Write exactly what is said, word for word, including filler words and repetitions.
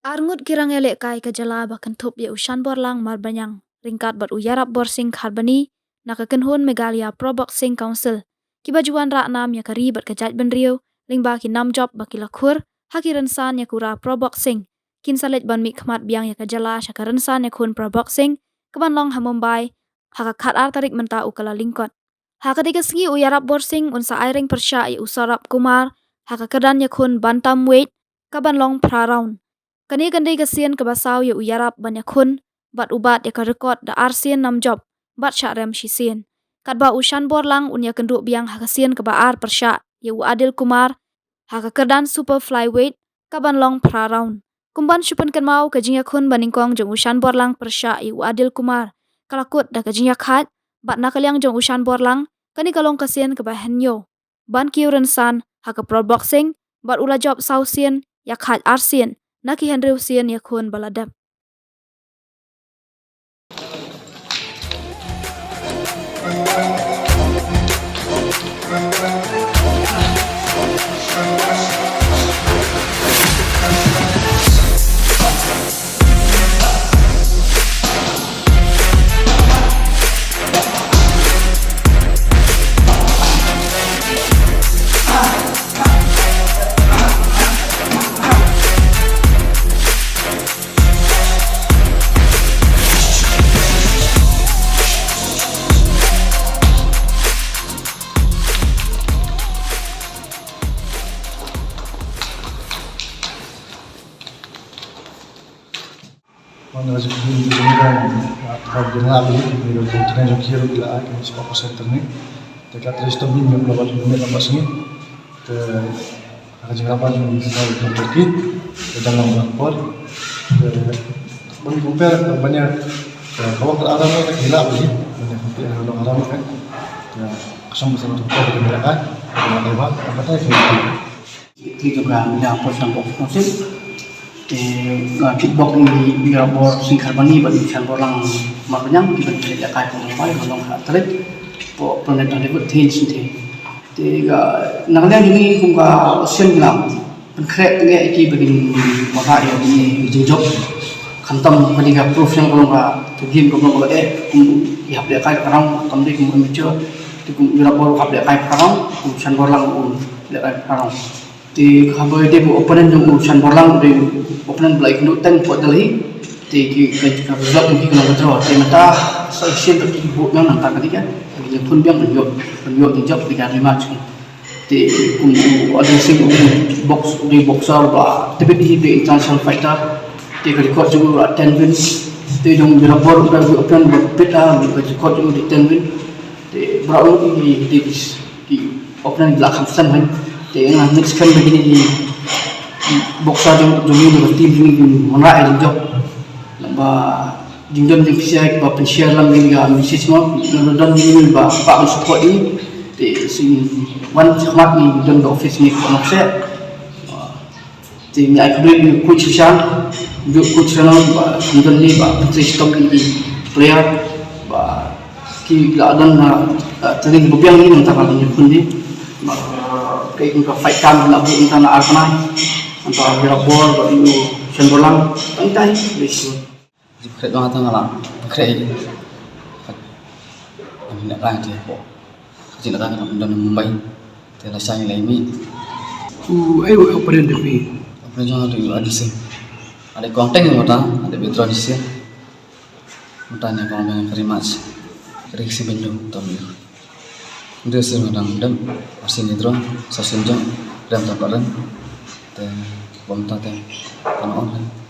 Arngut ki rangïalehkai ka jylla ba kynthup ïa u Shanborlang Marbaniang ryngkat bad u Ïarapborsing Kharbani na ka kynhun Meghalaya Pro Boxing Council kiba ju wanrah nam ïa ka ri bad ka jaitbynriew lyngba ki nam jop ba ki la khur ha ki rynsan ïakura pro boxing, kin sa leit ban mihkhmat biang ïa ka jylla sha ka rynsan ïakhun pro boxing kaban long ha Mumbai ha ka khatar tarik mynta u Kyllalyngkot. Ha katei ka sngi u Ïarapborsing un sa aireng pyrshah ïa u Saurabh Kumar ha ka kyrdan ïakhun bantamweight kaban long phra round. Kane kan dei ka sien kaba saw ïa u Ïarap ban ïakhun bad u bat ïa ka record da ar sien nam jop bad shah rem shisien. Katba u Shanborlang un ïakynduh biang ha ka sien kaba ar pyrshah ïa u Adil Kumar ha ka kyrdan super flyweight kaban long phra round. Kumban shu pynkynmaw, ka jingïakhun banyngkong jong u Shanborlang pyrshah ïa u Adil Kumar ka la kut da ka jingïakhait bad na ka liang jong u Shanborlang kane ka long ka sien kaba hynñiew ban kiew rynsan ha ka pro boxing bad u la jop saw sien ïakhait ar sien na ki hynriew sien ïakhun ba la dep. Wan, nga ju khmih ïa ki jingïadei, ah, ba ki la ïoh ïa ka jingïadei jong ki ruh ki la ai ka spokesperson ne. Te ka trei shitom ïa ngi, ngi la wan, ngi la wan sngewbha. Te ka jingïadei jong ngi, ngi la wan sngewbha. Te dang long bad por. Te ban compare, ban ïa, te ka wan ka la ram ka la ïoh ban ïa compare ka la ram ka. Te ka song ba sa compare ka la ïoh ka la ïoh ba ka la ïoh. Ki jong ka Meghalaya Professional Boxing Council. Te nga kickbox i Ïarapborsing Kharbani bad i Shanborlang Marbaniang kiba ïalehkai ha Mumbai, ka long ha tarik, po Planet Hollywood, Thin City. Te ka, na ka liang jong ngi kum ka Asian Games, pynkhreh ngi ïa ki ba kin wanrah ïa ki jingjop. Khamtam kane ka professional ka long ka, ka game ka long ka, eh, kum i hap lehkai ka rong, kam dei kum amateur. Te kum Ïarapbor hap lehkai ka rong, kum Shanborlang u lehkai ka rong. Te haba dei ba opponent jong u Shanborlang, dei opponent ba la ïakynduh teng hapoh Delhi. Te ki, ka, ka result jong ki ka long ka draw. Te mynta sa shisien ba ki buh biang nangta ka dei ka, ki ïakhun biang ban ïoh, ban ïoh jingjop, dei ka rematch. Te kum u Adil Singh u dei box, u dei boxer ba tbit hi, u dei international fighter. Te ka record jong u la ten win. Te jong u Ïarapbor u dei opponent ba bit, ah, ka record jong u dei ten win. Te baroh ki, ki, ki opponent la kham snem hi. Te nga ngeit skhem ba kine ki boxer jong, jong ngi, jong ka team jong ngi kin wanrah ïa ka jingjop. Naba jingdon jingpynshai ba pynshai lang ïa ka message mo, naba don jong ngi ba, ba ban support ngi. Te shu wan shakhmat, ngi don ka office ngi, ko nongse. Te ngi ai khublei ïa u coach Rishan, ïa u coach Renon, ba, Sundon ni, ba, pyntrei shitom ïa ki player, ba, ki la don, ah, training ba biang ïa nangta ka ïakhun ni. Ba, ka ïakhun ka fight camp la buh nangta na ar bnai. Nangta Ïarapbor, ba, ïa u Shanborlang, tang tai, khublei shibun. Jingpynkhreh jong nga tang nga la pynkhreh ïa ka jingïalehkai te hapoh ka jingïalehkai ka dang don ha Mumbai. Te lashai ngi la ïa mih. U, eh, u opponent jong phi? Opponent jong nga u Adil Singh. Nga dei kong teng mynta, nga dei veteran shisien. Mynta nga kong biang ka rematch. Ka dei ka sien ba hynñiew, to mih. Hynriew sien nga dang dem, ar sien ngi draw, saw sien jong, rem tang pat rem. Te, kumta te, kano on.